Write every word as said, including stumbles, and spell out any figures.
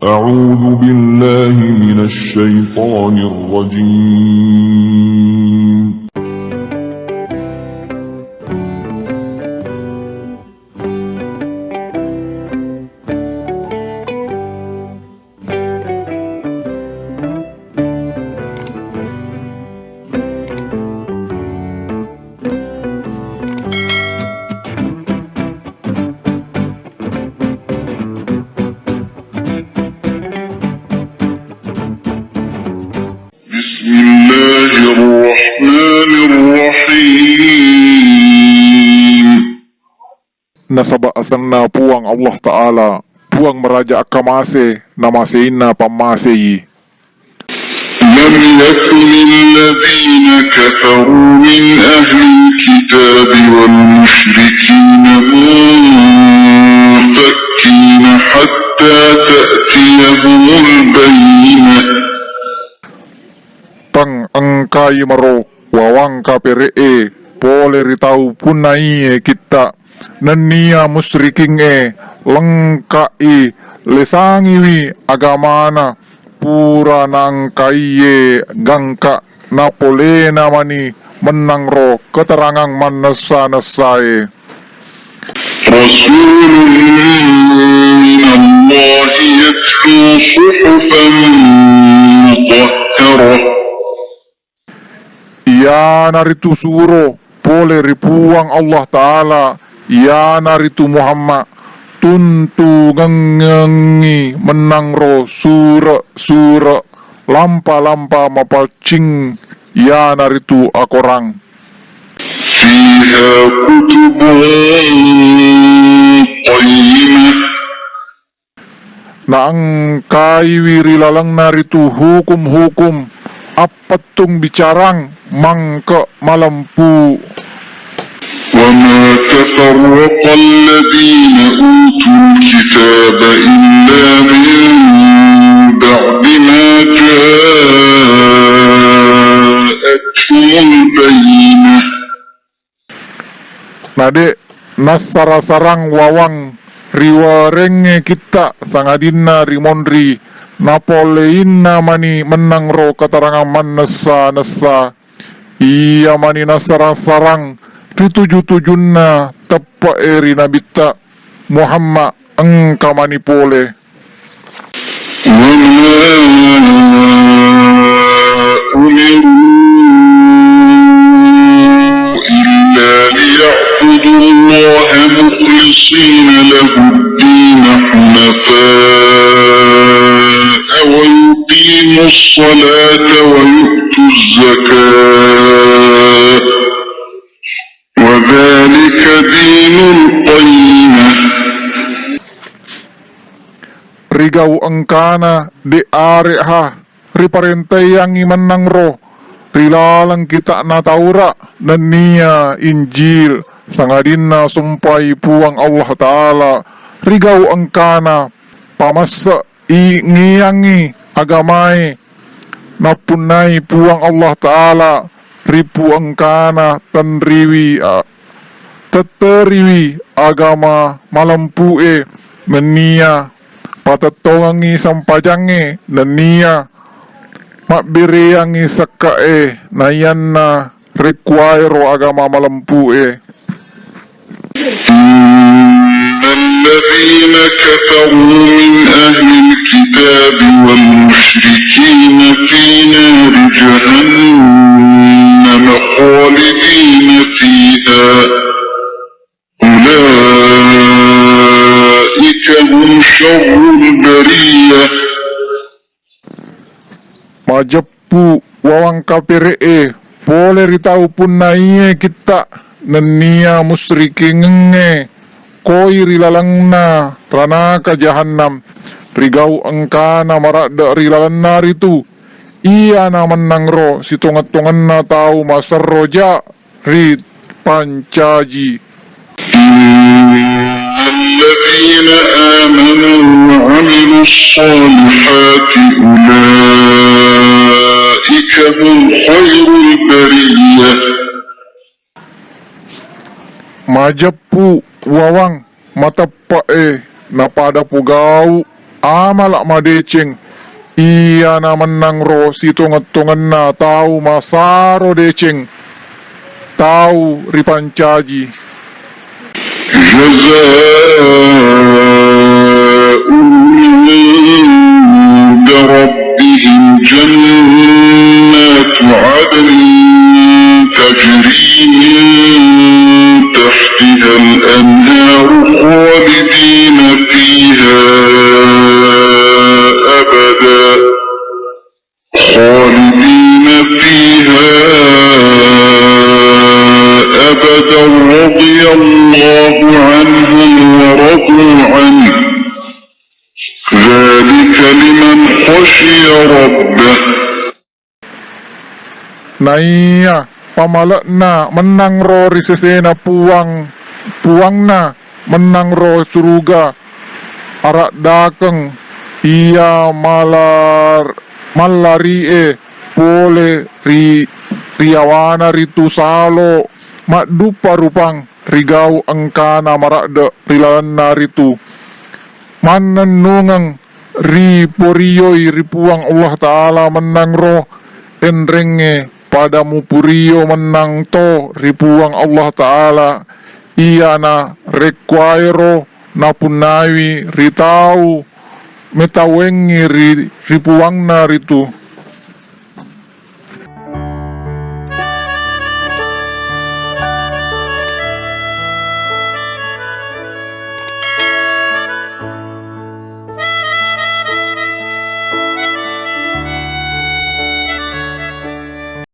أعوذ بالله من الشيطان الرجيم. بسم الله الرحمن الرحيم. Nasaba asenna Puang Allah Ta'ala, Puang maraja akkamase, namaseinna pammasei. لم يكن الذين كفروا من أهل الكتاب والمشركين منفكين حتى تأتيهم البينة. Tang engkai maro wawang kapere'e pole ri tau punnaiye kitta, nennia musyrikingnge lengka'i lesangiwi agamana pura naengkaiye gangka napolena mani mennangro keterangang mannessa-nessae. رسول من الله يتلو صحفا مطهرة. Iyanaritu suro pole ri Puang Allah Ta'ala, iyanaritu Muhammad, tuntungengngi mennangro sure-sure lampa-lampa mapaccing, iyanaritu akorang. فيها كتب قيمة. Naengkaiwi ri lalengna ritu hukum-hukum appettung bicarang mangke malempu. وما تفرق الذين أوتوا الكتاب إلا من بعد ما جاءتهم البينة. Nade nassara-sarang wawang riwarengnge kitta sangadinna rimonri, napoleinna mani mennangro keterangan mannessa-nessa. Iya mani nassara-sarang rituju-tujunna teppe'e ri Nabitta Muhammad engka mani pole. وما أمروا إلا ليعبدوا الله مخلصين له الدين حنفاء ويقيموا الصلاة ويؤتوا الزكاة وذلك دين القيمة. Rigau engkana de are'ha riparentaiyangngi mennangro ri laleng kita'na Taura nennia Injil, sangadinna sumpai Puang Allah Ta'ala, rigau engkana pamesse i ngiyangngi agamae nappunnai Puang Allah Ta'ala ripu engkana tenriwi, a, tetteriwi agama malempu'e nennia patettongengngi sempajangnge nennia mabbereangngi sekke'e naiyanna rekkuwaero agama malempu'e. إن الذين كفروا من أهل الكتاب والمشركين في نار جهنم خالدين فيها أولئك هم شر البرية. Majeppu wawang kapere'e pole ri tau punnaiye kitta nennia musrikingengnge koi ri lalengna ranaka jahannam, rigau engkana maradde ri lalenna ritu. Iyana mennangro sitongeng-tongenna tau maserro ja ripancaji. إن الذين آمنوا وعملوا الصالحات أولئك هم خير البرية. Majeppu wawang mateppe'e napada pogau amala madeceng, iyana mennangro sitongeng-tongenna tau masaro deceng, tau ripancaji. جزاؤهم عند ربهم جنات عدن تجري من تحتها الأنهار خالدين فيها أبدا، خالدين فيها أبدا، رضي الله عنهم ورضوا عنه، ذلك لمن خشي ربه. Naiya pamale'na mennangro ri sesena Puang, Puangna mennangro suruga, araddakeng iya malar-, mallari'e pole ri, ri yawana ritu salo madduppa rupang ri gau engkana maradde ri lalenna ritu. Mannennungeng riporioi ri Puang Allah Ta'ala mennangro enrengnge, pada mupurio mennang to ri Puang Allah Ta'ala, iyana rekkuwaero napunnaiwi ri tau metawengngi ri, ri Puangna ritu.